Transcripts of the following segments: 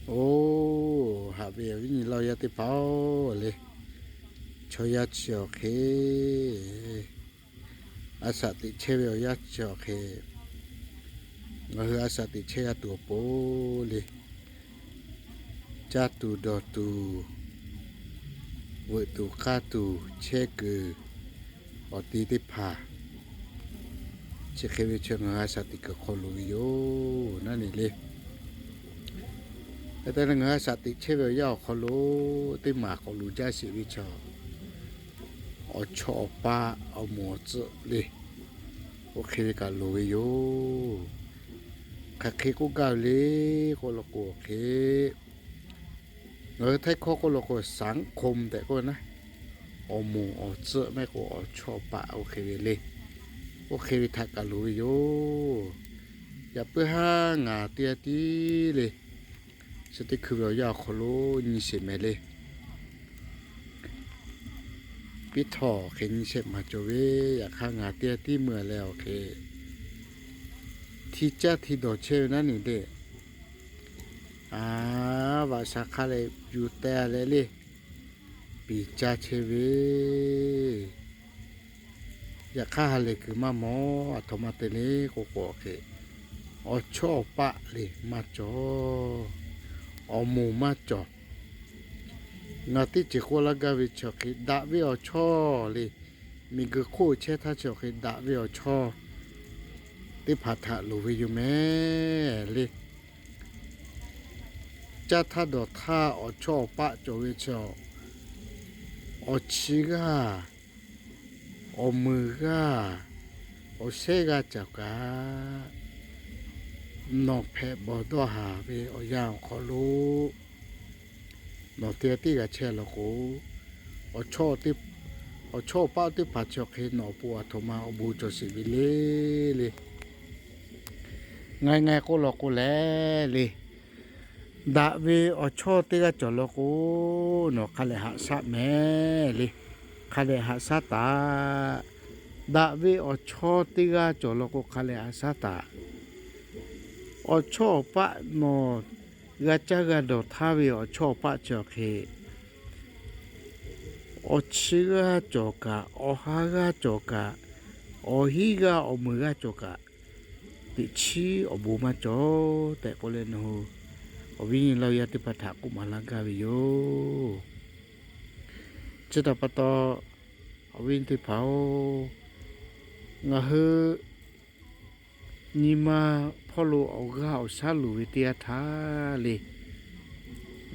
Oˬ, haꞈ ve awˬ viˉ nyi laˇ yaˇ teˇ hpaˍ-oˬ le, chaw yaˇ chi awˬ hk'e a shaꞈ teꞈ chehˇ ve awˬ yanˇ chi awˬ hk'e, ngaˬ hui a shaꞈ teꞈ chehˇ g'a tuˬ awˬ pon le, caˇ tuˬ dawˬ tuˬ, veuꞈ tuˬ k'aˇ tuˬ chehˇ kuiˬ awˬ ti teˇ hpaˍ, chi hk'e ve chi ngaˬ hui a shaꞈ teꞈ kuiˬ hk'aw loˍ ve yoˬ naˉ ne le. Hk'e te leh ngaˬ hui a shaꞈ teꞈ chehˇ ve awˬ yanˇ awˬ hk'aw lo teˇ maˬ k'awꞈ loˍ jaˇ sheˍ ve chaw, awˬ chawˇ awˬ paˆ awˬ moˍ awˬ tcuhˆ le, oˇ hk'e ve kaꞈ loˍ ve yoˬ. Hk'aˬ hk'e k'oˆ gaˇ ve le k'oˆ law k'o hk'e, ngaˬ hui Htaiˇ hkawˇ k'oˆ law k'o สังคม tehꞈ k'oˆ ve naˉ, awˬ moˍ awˬ tcuhˆ maˇ heˆ k'o awˬ chawˇ awˬ paˆ oˇ hk'e ve le, oˇ hk'e ve htaꞈ kaꞈ loˍ ve yoˬ. Yaꞈ puiˉ haˉ ngaˬ teˇ g'aˇ tiˉ le, chi teˇ hkui ve awˬ yanˇ awˬ hk'aw lo nyi sheˍ mehˍ le. Piˇ htawˇ hk'e nyi shehˆ maˍ cawˬ ve, yaꞈ hk'aˇ ngaˬ teˇ g'aˇ tiˉ meuˇ leh awˬ hk'e, hti caˇ hti dawˬ chehˇ ve naˉ ne le. A, vaꞈ sha hk'a leh yuˬ teh leh le, piˍ caˇ chehˇ ve. Yaꞈ hk'aˇ ha lehˬ kuiˬ maˇ mawˬ, aˬ htoꞈ ma te le k'oˆ k'o hk'e, awˬ chawˇ awˬ paˆ le maˇ cawˬ, awˬ moˍ maˇ cawˬ. Ngaˬ teˇ ceuˬ k'oˆ laˇ gaˇ ve chi awˬ hk'e, daꞈ ve awˬ chawˇ le, miˬguiˬ hk'oˆ chehˇ htaˇ chi awˬ hk'e daꞈ ve awˬ chawˇ teˇ hpaˍ htaꞈ loˍ ve yoˬ mehˍ le. Caˇ htaˇ dawˬ htaˇ awˬ chawˇ awˬ paˆ cawˬ ve chi, awˬ chi g'aˇ, awˬ meunˍ g'aˇ, awˬ shehˉ g'aˇ cawˬ kaꞈ, nawˬ hpehꞈ bawˬ dawˇ haˍ ve awˬ yanˇ awˬ hk'aw lo nawˬ teˇ g'aˇ tiˉ g'a chehˇ law k'o, awˬ chawˇ awˬ paˆ teˇ hpaˍ chi awˬ hk'e nawˬ awˬ pon aˬ htoꞈ ma awˬ bon cawˬ sheˍ ve le le. Ngaˬ ngaˬ k'oˆ law k'o leh le, daꞈ ve awˬ chawˇ teˇ g'aˇ cawˬ law k'o, nawˬ hk'a lehˬ haꞈ shaˉ mehˍ le, hk'a dehꞈ haꞈ shaˉ taˍ. Daꞈ ve awˬ chawˇ teˇ g'aˇ cawˬ law k'o hk'a lehˬ haꞈ shaˉ taˍ. Awˬ chawˇ awˬ paˆ nawˬ g'a caˇ g'a dawˬ htaˇ ve awˬ chawˇ awˬ paˆ chi awˬ hk'e, awˬ chi g'aˇ cawˬ kaꞈ, awˬ ha g'aˇ cawˬ kaꞈ, awˬ hiˉ g'aˇ awˬ meunˍ g'aˇ cawˬ kaꞈ, teꞈ chiˉ awˬ bon maˇ cawˬ tehꞈ k'oˆ leh nawˬ hui awˬ viˉ nyi laˇ yaˇ teˇ hpaˍ htaꞈ k'oˆ maˍ laˇ gaˇ ve yoˬ. Chi htaꞈ pa taw, awˬ viˉ teˇ hpaˍ-oˬ, ngaˬ hui nyi ma hpawˇ lo awˬ g'aˇ awˬ shaˉ loˍ ve teˇ yanˇ htaˇ le,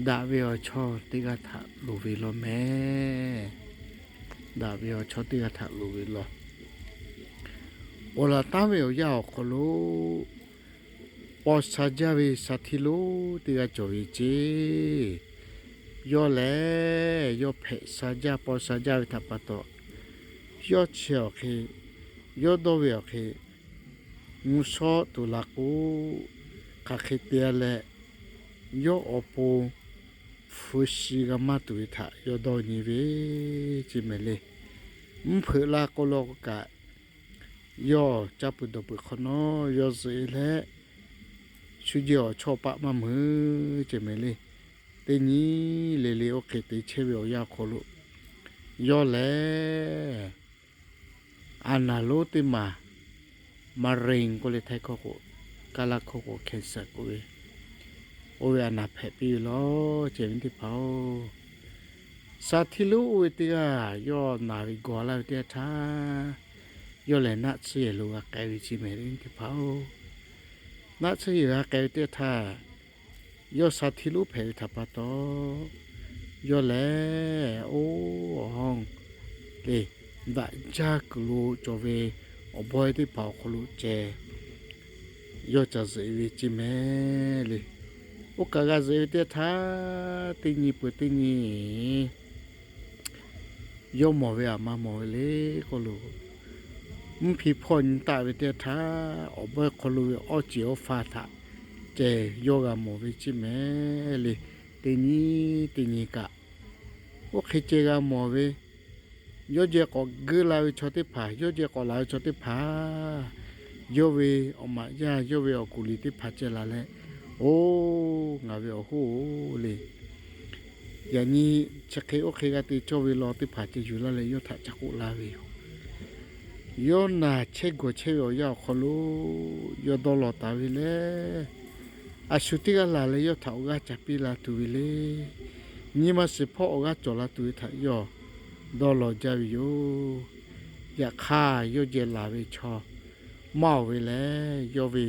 daꞈ ve awˬ chawˇ teˇ g'aˇ htaꞈ loˍ ve law mehˍ. Daꞈ ve awˬ chawˇ teˇ g'aˇ htaꞈ loˍ ve law. Awˬ laˬ taˉ ve awˬ yanˇ awˬ hk'aw lo paw sha jaˇ ve sha htiˇ lonˉ teˇ g'aˇ cawˬ ve ceˇ. Yawˇ lehˬ, yawˇ hpehꞈ sha jaˇ paw sha jaˇ ve htaꞈ pa taw, yawˇ chi awˬ hk'e, yawˇ dawˇ ve awˬ hk'e, mvuhˇ shawˉ tuˬ la k'o, hk'aˬ hk'e te leh, yawˇ awˬ pon hpu shi g'a maˇ tuˬ ve htaꞈ yawˇ dawˇ nyi ve ceˇ mehˍ le. Mvuhˇ hpeuꞈ la k'o law k'o kaꞈ, yawˇ caˇ peuˬ dawˬ peuˬ hk'awꞈ nawˉ yawˇ zuhꞈ e leh, shu jehˬ awˬ chawˇ paˆ maˇ meuˬ ceˇ mehˍ le. Teˇ nyi le le oˇ hk'e te chehˇ ve awˬ yanˇ awˬ hk'aw lo, yawˇ lehˬ a naˍ lonˉ teˇ maˬ, มะเร็ง k'oˆ leh Htaiˇ hkawˇ k'o, Kaˇ laˇ hkawˇ k'o แคนเซอร์ k'oˆ ve, oˇ ve a naˍ hpehꞈ piˇ ve law ceˇ ve teˇ hpaˍ-oˬ. Sha htiˇ lonˉ oˇ ve teˇ g'aˇ yawˇ naˬ ve gawˬ laˇ ve teˇ yanˇ htaˇ, yawˇ lehˬ naˆ tsuhˇ yehˬ lo g'a k'ai ve ceˇ mehˍ le teˇ hpaˍ-oˬ. Naˆ tsuhˇ yehˬ g'a k'ai ve teˇ yanˇ htaˇ, yawˇ sha htiˇ lonˉ hpehꞈ ve htaꞈ pa taw, yawˇ lehˬ, oˇ, awˬ hawˇ le, daꞈ jaˇ kuiˬ lo cawˬ ve awˬ bawehˇ teˇ hpaˍ awˬ hk'aw lo ceh yawˇ ca zuhꞈ e ve ceˇ mehˍ le. Oˇ kaꞈ g'a zuhꞈ e ve teˇ yanˇ htaˇ, teˇ nyi peuˬ teˇ nyi yawˇ mawˬ ve aˬ ma mawˬ ve le k'oˆ lo, mvuhˇ hpi hpawˇ nyi taˆ ve teˇ yanˇ htaˇ, awˬ bawehˇ hk'aw lo ve awˇ ceˬ awˇ fa htaꞈ ceh yawˇ g'a mawˬ ve ceˇ mehˍ le. Teˇ nyi teˇ nyi kaꞈ, oˇ hk'e ceh g'a mawˬ ve, yawˇ jehˬ k'awꞈ geuˆ la ve chaw teˇ hpaˍ, yawˇ jehˬ k'awꞈ la ve chaw teˇ hpaˍ, yawˇ ve awˬ maꞈ yaˇ, yawˇ ve awˬ kuˬ liꞈ teˇ hpaˍ ceh laˬ leh, Oˬ, ngaˬ ve awˬ hoˉ-oˬ le. Yaꞈ nyi chi hk'e oˇ hk'e g'a te cawˇ ve law teˇ hpaˍ ceh yuˬ laˇ leh yawˇ htaꞈ ca k'oˆ laˇ ve yoˬ. Yawˇ naˬ chehˇ gawˬ chehˇ ve awˬ yanˇ awˬ hk'aw lo yawˇ dawˇ law taˍ ve lehˬ, a shu teˇ g'aˇ laˬ leh yawˇ htaꞈ awˬ g'aˇ ca piˇ la tuˬ ve le. Nyi ma shiˍ hpawˇ awˬ g'aˇ cawˬ la tuˬ ve htaꞈ yawˇ dawˇ law jaˇ ve yoˬ. Yaꞈ hk'aˇ, yawˇ jehˬ laˬ ve chaw maˇ oˬ ve lehˬ, yawˇ ve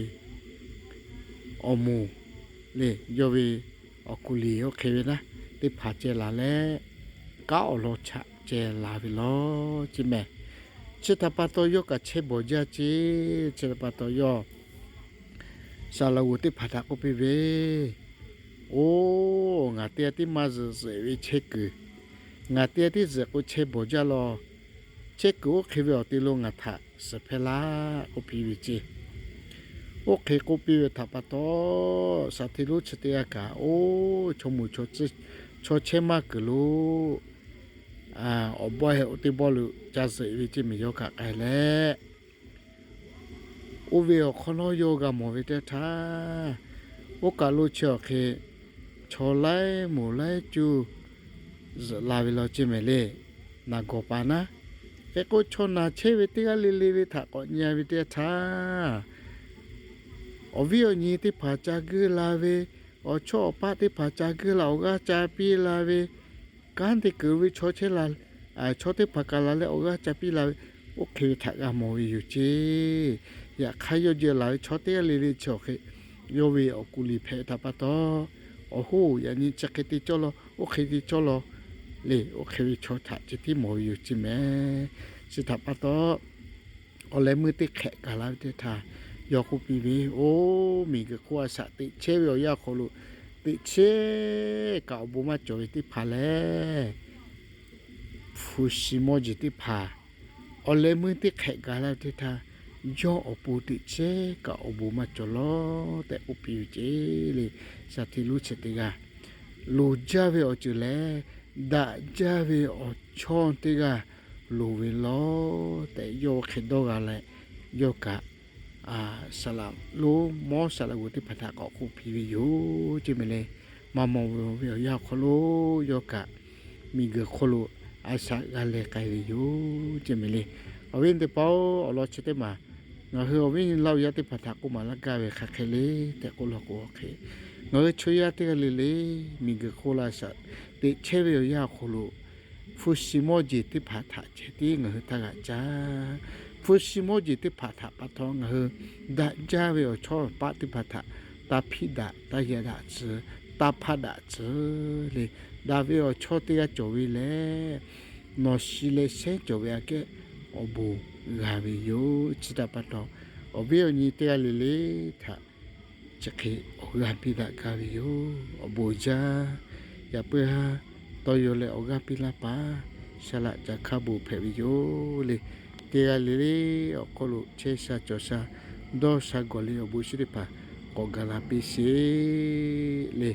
awˬ moˍ le, yawˇ ve awˬ kuˬ liꞈ oˇ hk'e ve naˉ teˇ hpaˍ ceh laˬ leh, kanˉ awˬ lawn chaꞈ ceh laˬ ve law ceˇ mehˍ. Chi htaꞈ pa taw, yawˇ kaꞈ chehˇ bawˬ jaˇ ceˇ. Chi htaꞈ pa taw, yawˇ saˍ laꞈ g'oˍ teˇ hpaˍ htaꞈ k'oˆ piˇ ve, Oˬ, ngaˬ teˇ g'aˇ tiˉ maˇ zuhꞈ zuhꞈ ve chehˇ kuiˬ. Ngaˬ teˇ g'aˇ tiˉ zuhꞈ k'o chehˇ bawˬ jaˇ law. Chehˇ kuiˬ oˇ hk'e ve awˬ te lo ngaˬ htaꞈ suhˍ hpehˇ laˇ k'oˆ piˇ ve ceˇ. Oˇ hk'e k'oˆ piˇ ve htaꞈ pa taw, saˍ hteˇ lonˉ chi teˇ g'aˇ kaꞈ, oˇ, chaw moˍ chaw chehˇ maˇ kuiˬ lo awˬ bawehˇ oˇ teˇ bawˇ lo ca zuhꞈ ve ceˇ mehˍ, yawˇ kaꞈ k'ai leh, oˇ ve awˬ hk'awꞈ nawˉ yawˇ g'a mawˬ ve teˇ htaˇ, oˇ kaˬ lo chi awˬ hk'e chaw laiˉ moˍ laiˉ cuˇ zuhꞈ la ve law ceˇ mehˍ le. Naˬ gawˬ paˍ naˉ, hk'e k'o chaw naˬ chehˇ ve teˇ g'aˇ le le ve htaꞈ k'awꞈ nyi ve teˇ htaˇ, awˬ viˉ awˬ nyi teˇ hpaˍ ca guiˇ la ve, awˬ chawˇ awˬ paˆ teˇ hpaˍ ca guiˇ la awˬ g'aˇ ca piˇ la ve, kanˉ te kuiˬ ve chaw chehˇ la, chaw teˇ hpaˍ kaꞈ laˬ leh awˬ g'aˇ ca piˇ la ve, oˇ hk'e ve htaꞈ g'a mawˬ ve yoˬ ceˇ. Yaꞈ hk'aˇ, yawˇ jehˬ laˬ ve chaw teˇ g'aˇ le le chi awˬ hk'e yawˇ ve awˬ kuˬ liꞈ hpehꞈ htaꞈ pa taw, awˬ hoˉ, yaꞈ nyi chi hk'e te cawˇ law, oˇ hk'e te cawˇ law le, oˇ hk'e ve chaw htaꞈ ceh tiˉ mawˬ ve yoˬ ceˇ mehˍ. Chi htaꞈ pa taw, awˬ leh meuˇ teˇ hk'ehꞈ gaˬ la ve teˇ htaˇ, yawˇ k'oˆ piˇ ve, Oˬ, miˬguiˬ hk'oˆ a shaꞈ teꞈ chehˇ ve awˬ yanˇ awˬ hk'aw lo teꞈ chehˇ kaꞈ awˬ bon maˇ cawˬ ve teˇ hpaˍ lehˬ, hpu shi mawˇ jeˬ teˇ hpaˍ awˬ leh meuˇ teˇ hk'ehꞈ gaˬ la ve teˇ htaˇ, yawˇ awˬ pon teꞈ chehˇ kaꞈ awˬ bon maˇ cawˬ law tehꞈ k'oˆ piˇ ve ceˇ le. Saˍ hteˇ lonˉ chi teˇ g'aˇ, loˍ jaˇ ve awˬ ceuˬ lehˬ, daꞈ jaˇ ve awˬ chawˇ teˇ g'aˇ loˍ ve law tehꞈ yawˇ hk'e dawˇ g'a leh, yawˇ kaꞈ saˍ laꞈ lonˉ mawˇ saˍ laꞈ g'oˍ teˇ hpaˍ htaꞈ k'awꞈ k'oˆ piˇ ve yoˬ ceˇ mehˍ le. Maˇ mawˬ ve awˬ yanˇ awˬ hk'aw lo yawˇ kaꞈ miˬguiˬ hk'oˆ lo a shaꞈ g'a leh k'ai ve yoˬ ceˇ mehˍ le. Awˬ viˉ teˇ hpaˍ-oˬ, awˬ lawn chi teˇ maˬ ngaˬ hui awˬ viˉ awˬ nyi Laˇ huˍ yaˇ teˇ hpaˍ htaꞈ k'oˆ maˍ laˇ gaˇ ve hk'aˬ hk'e le tehꞈ k'oˆ law k'o, hk'e ngaˬ hui chaw yaˇ teˇ g'aˇ le le miˬguiˬ hk'oˆ lo a shaꞈ teꞈ chehˇ ve awˬ yanˇ awˬ hk'aw lo, hpu shi mawˇ jeˬ teˇ hpaˍ htaꞈ ceh tiˉ ngaˬ hui htaˇ g'aꞈ caˇ. Hpu shi mawˇ jeˬ teˇ hpaˍ htaꞈ pa taw ngaˬ hui daꞈ jaˇ ve awˬ chawˇ paˆ teˇ hpaˍ htaꞈ taˇ hpiˆ daꞈ, taˇ yaꞈ daꞈ tcuh, taˇ hpaˆ daꞈ tcuh le. Daꞈ ve awˬ chawˇ teˇ g'aˇ cawˬ ve lehˬ, nawˬ shi leh shehnˉ cawˬ ve aꞈ kehˉ awˬ bon g'a ve yoˬ. Chi htaꞈ pa taw, awˬ viˉ awˬ nyi teˇ g'aˇ le le htaꞈ chi hk'e awˬ g'aˇ piˇ daꞈ gaˇ ve yoˬ. Awˬ bon jaˇ. Yaꞈ puiˉ haˉ tawˇ yaw leh awˬ g'aˇ piˇ laˇ paˍ, saˍ laꞈ ca hk'a bon hpehꞈ ve yoˬ le. Teˇ g'aˇ le le awˬ hk'aw lo chehˇ sha cawˬ sha, dawˇ sha gawˬ le awˬ bon shinˉ teˇ hpaˍ k'awꞈ gaˬ la piˇ sheˍ le.